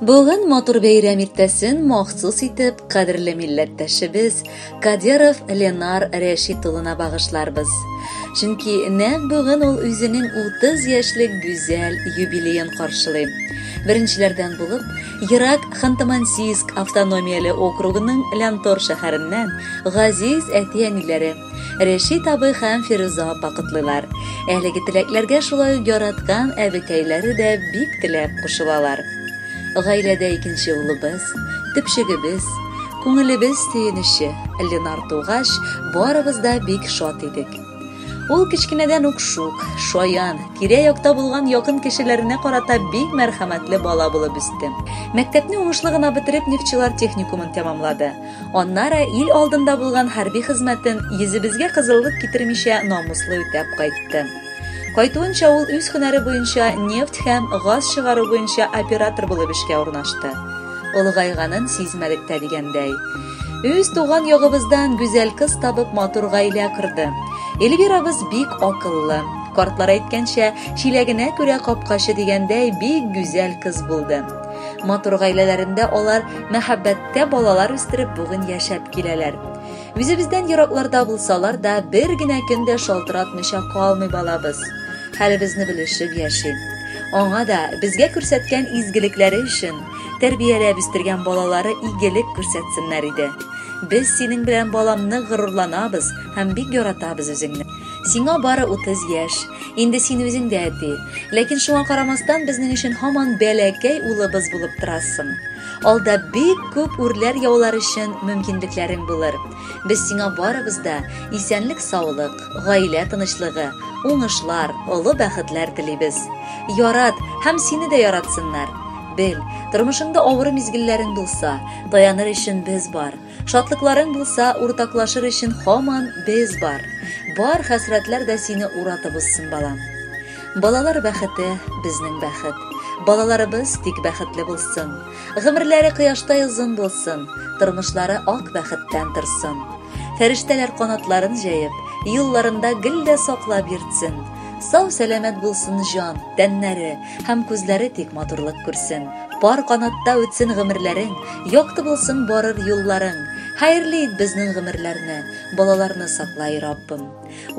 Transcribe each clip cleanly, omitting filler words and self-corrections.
Бүген матур бәйрәм иртәсен махсус итеп кадерле милләттәшебез Кадеров Ленар Рәшит улына багышларбыз. Чөнки нәкъ бүген ул үзенең 30 яшьлек гүзәл юбилеен каршылый. Беренчеләрдән булып, ерак Ханты-Мансийск автономияле округының Лянтор шәһәреннән газиз әти-әниләре Рәшит абый һәм Фирүзә апа котлыйлар. Әлеге теләкләргә шулай ук яраткан әбекәйләре дә бик теләп кушылалар. Гаиләдә икенче улыбыз, төпчегебез, күңелебез сөенече Ленар тугач, барыбыз да бик шат идек. Ул кечкенәдән үк шук, шаян, тирә-якта булган якын кешеләренә карата бик мәрхәмәтле бала булып үсте. Мәктәпне уңышлы гына бетереп, нефтьчелар техникумын тәмамлады. Аннары ил алдында булган хәрби хезмәтен йөзебезгә кызыллык китермичә намуслы үтәп кайтты. Кайтуынча ул үз һөнәре буенча нефть һәм газ чыгару буенча оператор булып эшкә урнашты. Олыгайганын сизмәдек тә дигәндәй. Үз туган ягыбыздан гүзәл кыз табып матур гаилә корды. Эльвирабыз бик акыллы. Картлар әйткәнчә, чиләгенә күрә капкачы дигәндәй бик гүзәл кыз булды. Матур гаиләләрендә алар мәхәббәттә балалар үстереп бүген яшәп киләләр. Үзебездән еракларда булсалар да, бер генә көн дә шалтыратмыйча калмый балабыз. Хәлебезне белешеп яши. Аңа да безгә күрсәткән изгелекләре өчен тәрбияләп үстергән балалары игелек күрсәтсеннәр иде. Без синең белән балам нык горурланабыз һәм бик яратабыз үзеңне. Сиңа бары 30 яшь. Инде син үзең дә әти. Ләкин шуңа карамастан безнең өчен һаман бәләкәй улыбыз булып торасың. Алда бик күп үрләр яулар өчен мөмкинлекләрең булыр. Без сиңа барыбыз да исәнлек-саулык, гаилә тынычлыгы, уңышлар, олы бәхетләр телибез. Ярат һәм сине дә яратсыннар. Бел, тормышыңда авыр мизгелләрең булса, таяныр өчен без бар. Шатлыкларың булса, уртаклашыр өчен һаман без бар. Бар хәсрәтләр дә сине уратып узсын, балам. Балалар бәхете, безнең бәхет. Балаларыбыз тик бәхетле булсын. Гомерләре кояштай озын булсын, тормышлары ак бәхеттән торсын. Фәрештәләр канатларын җәеп, юлларында гел дә саклап йөртсен. Сау-сәламәт булсын җан, тәннәре һәм күзләре тик матурлык күрсен. Пар канатта үтсен гомерләрең, якты булсын барыр юлларың. Хәерле ит безнең гомерләрне, балаларны сакла, и Раббым.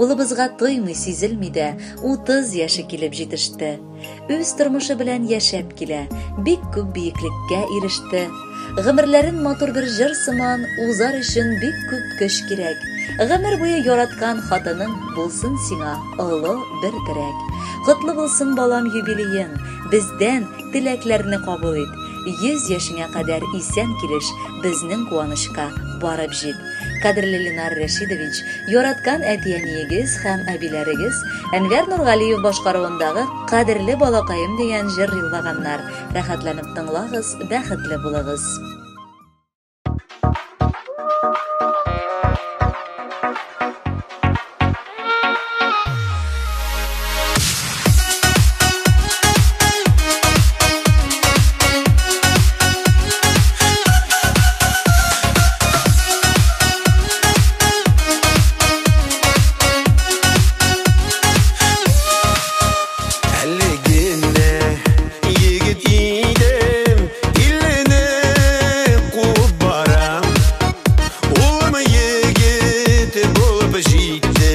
Улыбызга тоймый, сизелми дә, 30 яше килеп җитеште. Үз тормышы белән яшәп килә, бик күп биеклеккә иреште. Гомерләрен матур бер җыр сыман узар өчен бик күп көч кирәк. Гомер буе яраткан хатының булсын сиңа олы бер терәк. Котлы булсын, балам, юбилеең, бездән теләкләрне кабул ит. 100 яшеңә кадәр исән килеш безнең куанычка барып җит. Кадерле Ленар Рәшидович, яраткан әти-әниегез һәм әбиләрегез Әнвәр Нургалиев башкаруындагы Кадерле балакаем дигән җыр юллаганнар. Рәхәтләнеп тыңлагыз, бәхетле булыгыз. Әле егет идем, иллене куып барам. Улым егет булып җитте,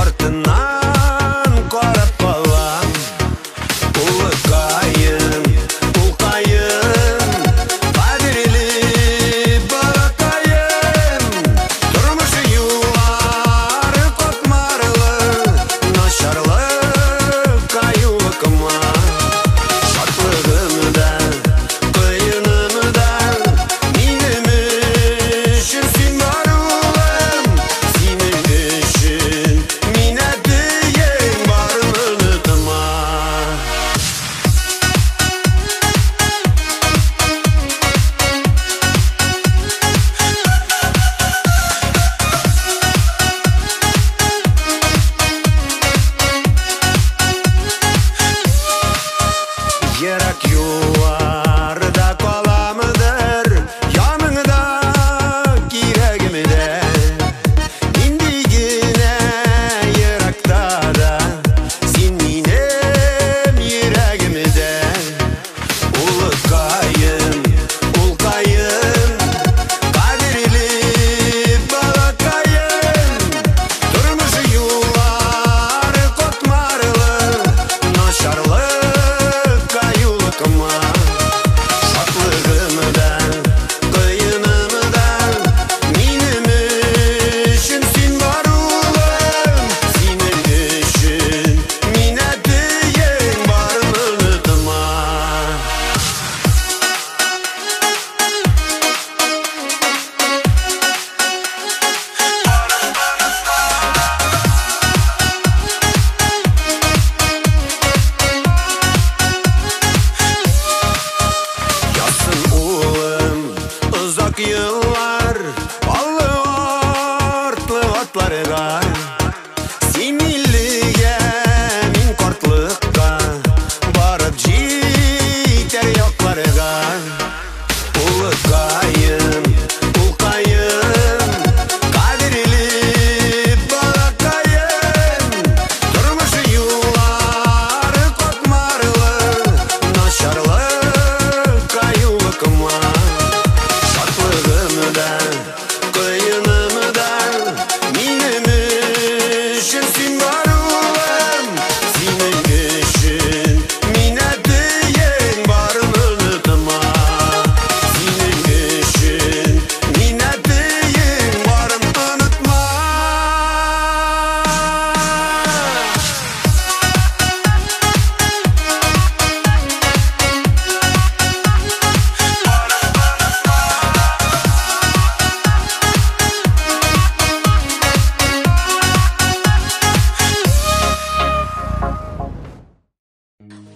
артыннан карап калам. Улыкаем, улкаем, кадерле балакаем. Тормыш юллары катмарлы, начарлыкка юлыкма.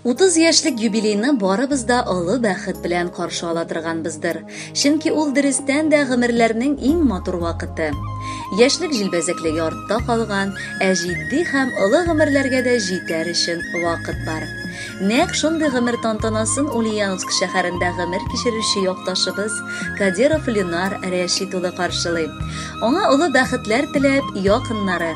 30 яшьлек юбилейны барыбыз да олы бәхет белән каршы ала торганбыздыр. Чөнки ул дөрестән дә гомерләрнең иң матур вакыты. Яшьлек җилбәзәклеге артта калган, ә җитди һәм олы гомерләргә дә җитәр өчен вакыт бар. Нәкъ шундый гомер тантанасын Ульяновск шәһәрендә гомер кичерүче якташыбыз Кадеров Ленар Рәшит улы каршылый. Аңа олы бәхетләр теләп, якыннары,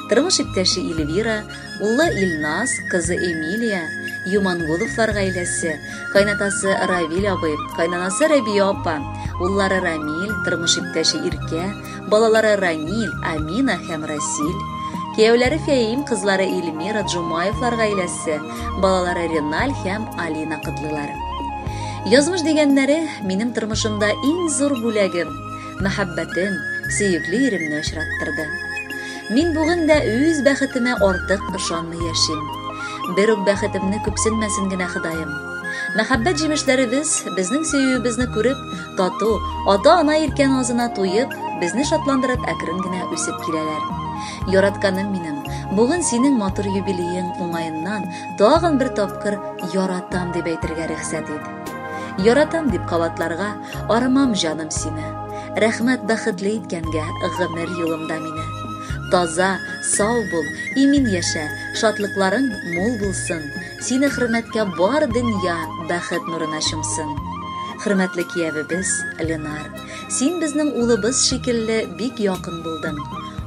тормыш иптәше Эльвира, улы Илназ, кызы Эмилия, Юмангуловлар гаиләсе, кайнатасы Равил абый, кайнанасы Рәбия апа, уллары Рамил, тормыш иптәше Иркә, балалары Ранил, Амина һәм Расил, кияүләре Фәим, кызлары Эльмира Джумаевлар гаиләсе, балалары Реналь һәм Алина котлыйлар. Язмыш дигәннәре минем тормышымда иң зур бүләгем. Мәхәббәтем, сөекле иремне очраттырды. Мин бүген дә үз бәхетемә артык ышанмый яшим. Бер үк бәхетемне күпсенмәсен генә Ходаем. Мәхәббәт җимешләребез безнең сөюебезне күреп, тату, ата-ана иркә назына туеп, безне шатландырып әкрен генә үсеп киләләр. Яратканым минем, бүген синең матур юбилеең уңаеннан тагын бер тапкыр яратам дип әйтергә рөхсәт ит. Яратам дип кабатларга арымам җаным сине. Рәхмәт бәхетле иткәнгә гомер юлымда мине. Таза, сау бул, имин яшә, шатлыкларың мул булсын. Сине хөрмәткә бар дөнья бәхет нурына чумсын. Хөрмәтле киявебез Ленар, син безнең улыбыз шикелле бик якын булдың.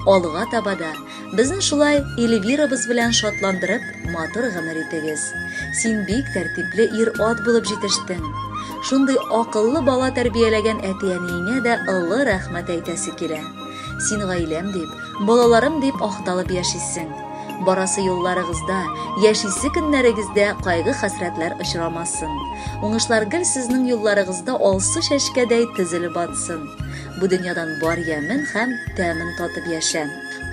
Алга таба да Безне шулай Эльвирабыз белән шатландырып, матур гомер итегез. Син бик тәртипле ир-ат булып җитештең. Шундый акыллы бала тәрбияләгән әти-әниеңә дә олы рәхмәт әйтәсе килә. Син гаиләм дип, балаларым дип ахталып яшисең. Барасы юлларыгызда, яшисе көннәрегездә кайгы-хәсрәтләр очрамасын. Уңышлар гел сезнең юлларыгызда алсу чәчкәдәй тезелеп атсын. Бу дөньядан бар ямен һәм тәмен татып яшә.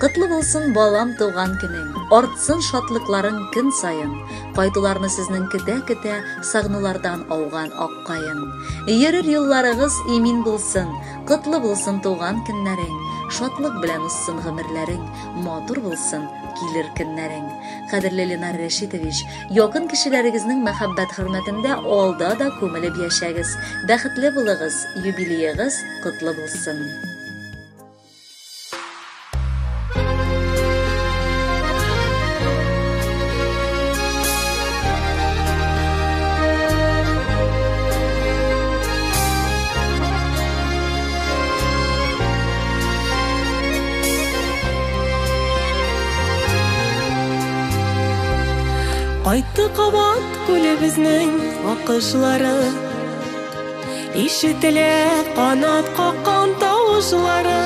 Котлы булсын балам туган көнең, артсын шатлыкларың көн саен. Кайтуларны сезнең көтә-көтә сагынулардан ауган ак каен. Йөрер юлларыгыз имин булсын, котлы булсын туган көннәрең, шатлык белән узсын гомерләрең, матур булсын килер көннәрең. Кадерле Ленар Рәшитович, якын кешеләрегезнең мәхәббәт хөрмәтендә алда да күмелеп яшәгез, бәхетле булыгыз, юбилеегыз котлы булсын. Кайтты кабат күлебезнең акышлары, ишетелә канат каккан тавышлары.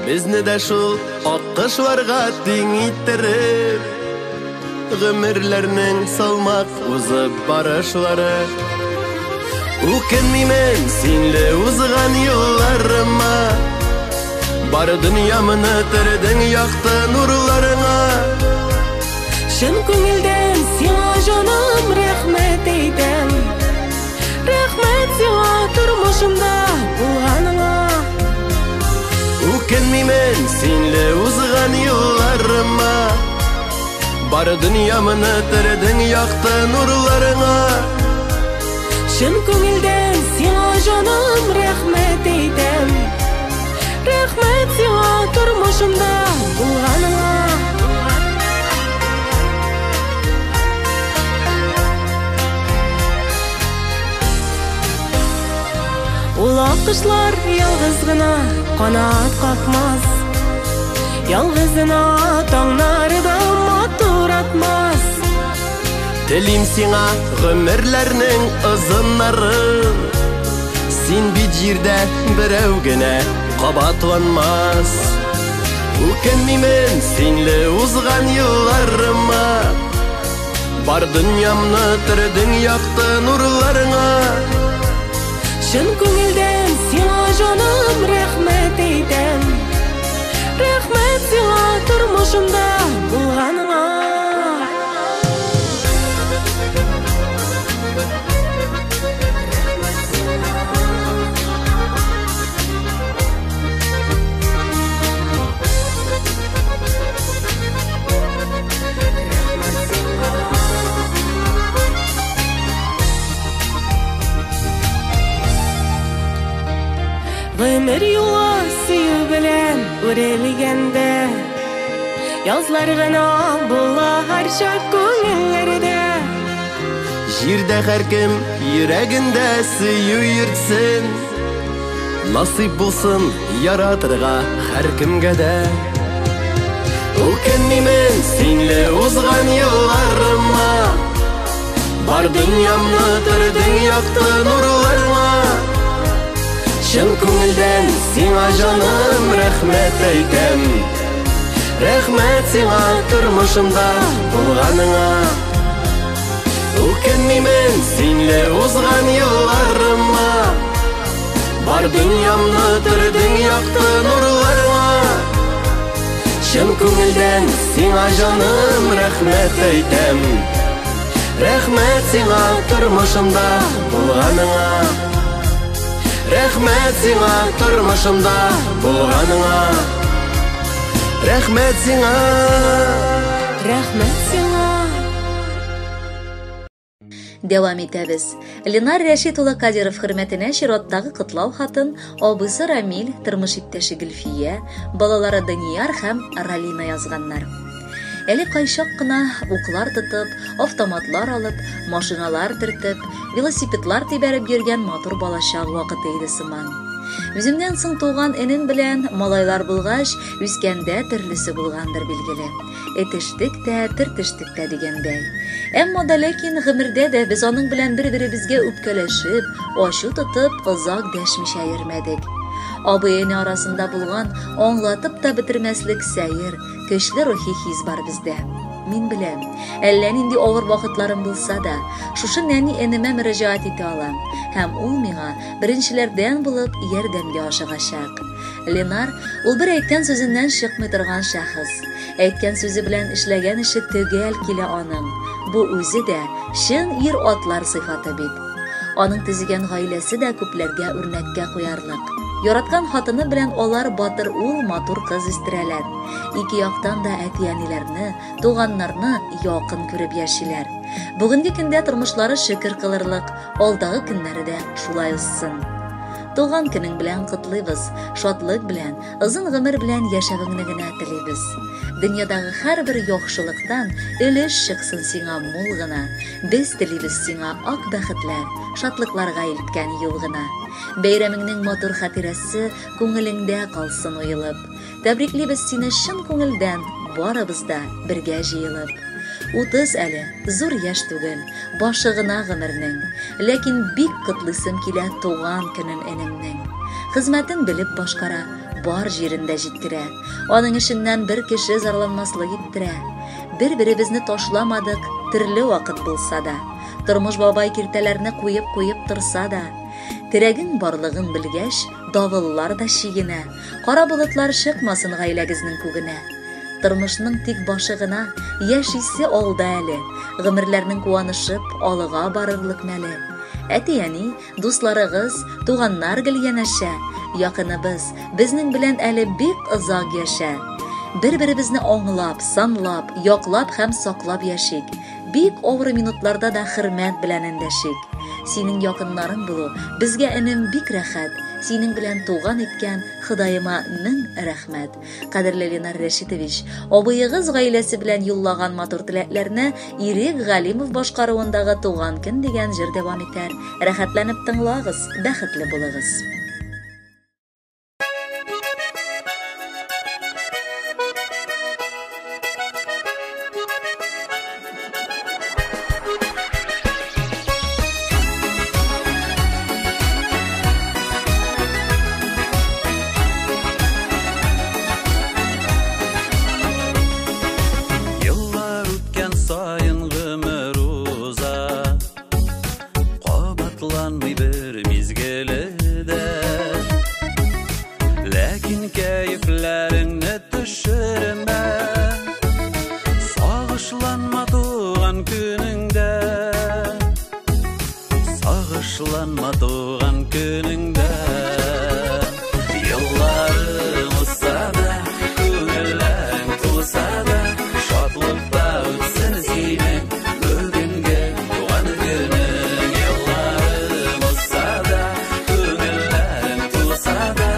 Безне дә шул аккошларга тиң иттереп, гомерләрнең салмак узып барышлары. Үкенмимен синле узган юлларыма, бар дөньямны төрдең якты нурларыңа. Чын күңелдән сиңа җаным рәхмәт әйтәм, рәхмәт сиңа тормышымда булганыңа. Үкенмимен синле узган юлларыма, бар дөньямны төрдең якты нурларыңа. Чын күңелдән сиңа җаным рәхмәт әйтәм, рәхмәт сиңа тормышымда булганыңа. Ул аккошлар ялгыз гына канат какмас, ялгызына таңнары да матур атмас. Телим сиңа гомерләрнең озыннарын, син бит җирдә берәү генә кабатланмас. Үкенмимен синле узган юлларыма, бар дөньямны төрдең якты нурларыңа. Чын күңелдән сиңа җаным рәхмәт әйтәм, рәхмәт сиңа тормышымда булганыңа. Гомер юлы сөю белән үрелгәндә, язлар гына була һәрчак күңелләрдә. Җирдә һәркем йөрәгендә сөю йөртсен. Насыйп булсын яратырга һәркемгә дә. Үкенмимен синле узган елларыма. Бар дөньямны төрдең якты нурларыңа. Чын күңелдән сиңа җаным рәхмәт әйтәм. Рәхмәт сиңа тормышымда булганыңа. Үкенмимен синле узган елларыма. Бар дөньямны төрдең якты нурларыңа. Чын күңелдән сиңа җаным рәхмәт әйтәм. Рәхмәт сиңа тормышымда булганыңа. Рәхмәт сиңа тормышымда булганыңа. Рәхмәт сиңа. Рәхмәт сиңа. Дәвам итәбез. Ленар Рәшит улы Кадиров хөрмәтенә чираттагы котлау хатын абыйсы Рамил, тормыш иптәше Гөлфия, балалары Данияр һәм Ралина язганнар. Әле кайчак кына уклар тотып, автоматлар алып, машиналар төртеп, велосипедлар тибәреп йөргән матур балачак вакыты иде сыман. Үземнән соң туган энем белән малайлар булгач, үскәндә төрлесе булгандыр билгеле. Этештек тә, төртештек тә дигәндәй. Әмма да ләкин гомердә дә без аның белән бер-беребезгә үпкәләшеп, ачу тотып, озак дәшмичә йөрмәдек. Абый-эне арасында булган аңлатып та бетермәслек сәер, көчле рухи хис бар бездә. Мин беләм, әллә нинди авыр вакытларым булса да, шушы нәни энемә мөрәҗәгать итә алам, һәм ул миңа беренчеләрдән булып ярдәмгә ашыгачак. Ленар ул бер әйткән сүзеннән чыкмый торган шәхес. Әйткән сүзе белән эшләгән эше төгәл килә аның. Бу үзе дә чын ир-атлар сыйфаты бит. Аның төзегән гаиләсе дә күпләргә үрнәккә куярлык. Яраткан хатыны белән алар батыр ул, матур кыз үстерәләр. Ике яктан да әти-әниләрне, туганнарны якын күреп яшиләр. Бүгенге көндә тормышлары шөкер кылырлык, алдагы көннәре дә шулай узсын. Туган көнең белән котлыйбыз, шатлык белән, озын гомер белән яшәвеңне генә телибез. Дөньядагы һәрбер яхшылыктан өлеш чыксын сиңа мул гына. Без телибез сиңа ак бәхетләр, шатлыкларга илткән юл гына. Бәйрәмеңнең матур хатирәсе күңелеңдә калсын уелып. Тәбриклибез сине чын күңелдән, барыбыз да бергә җыелып. 30 әле, зур яшь түгел, башы гына гомернең. Ләкин бик котлыйсым килә туган көнен энемнең. Хезмәтен белеп башкара, бар җирендә җиткерә. Аның эшеннән бер кеше зарланмаслык иттерә. Бер-беребезне ташламадык, төрле вакыт булса да. Тормыш бабай киртәләрне куеп-куеп торса да. Терәгең барлыгын белгәч, давыллар да чигенә. Кара болытлар чыкмасын гаиләгезнең күгенә. Тормышның тик башы гына, яшисе алда әле. Гомерләрнең куанышып, алыга барырлык мәле. Әти-әни, дусларыгыз, туганнар гел янәшә. Якыныбыз, безнең белән әле бик озак яшә. Бер-беребезне аңлап, санлап, яклап һәм саклап яшик. Бик авыр минутларда да хөрмәт белән эндәшик. Синең якыннарың булу безгә энем бик рәхәт. Синең белән туган иткән Ходаема мең рәхмәт. Кадерле Ленар Рәшитович, абыегыз гаиләсе белән юллаган матур теләкләрне Ирек Галимов башкаруындагы Туган көн дигән җыр дәвам итәр. Рәхәтләнеп тыңлагыз, бәхетле булыгыз. Еллар үткән саен гомер уза, кабатланмый бер мизгеле дә. Ләкин кәефләреңне төшермә, сагышланма туган көнеңдә, сагышланма туган көнеңдә. Елларың узса да, күңелләрең тулса да, шатлыкта үтсен синең бүгенге туган көнең. Елларың узса да, күңелләрең тулса да,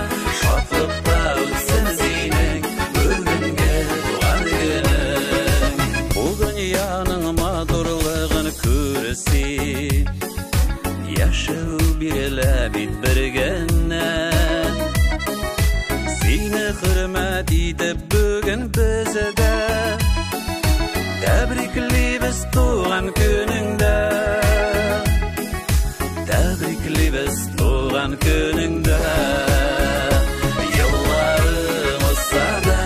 син. Яшәү бирелә бит бер генә. Сине хөрмәт итеп бүген без дә тәбриклибез туган көнеңдә. Тәбриклибез туган көнеңдә. Елларың узса да,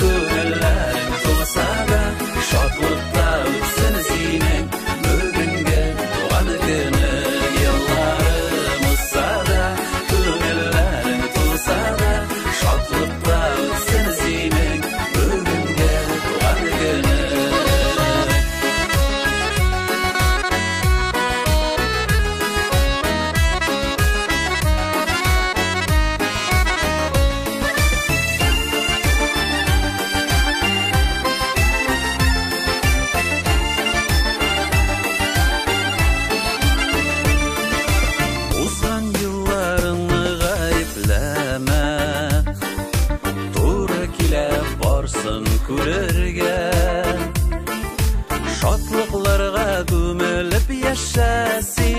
күңелләрең тулса да, шатлыкта үтсен синең бүгенге туган көнең. Елларың узса да, күңелләрең тулса да, шатлыкта үтсен синең бүгенге туган көнең. Узган елларыңны гаепләмә, туры килә барсын күрергә. Шатлыкларга күмелеп яшә син.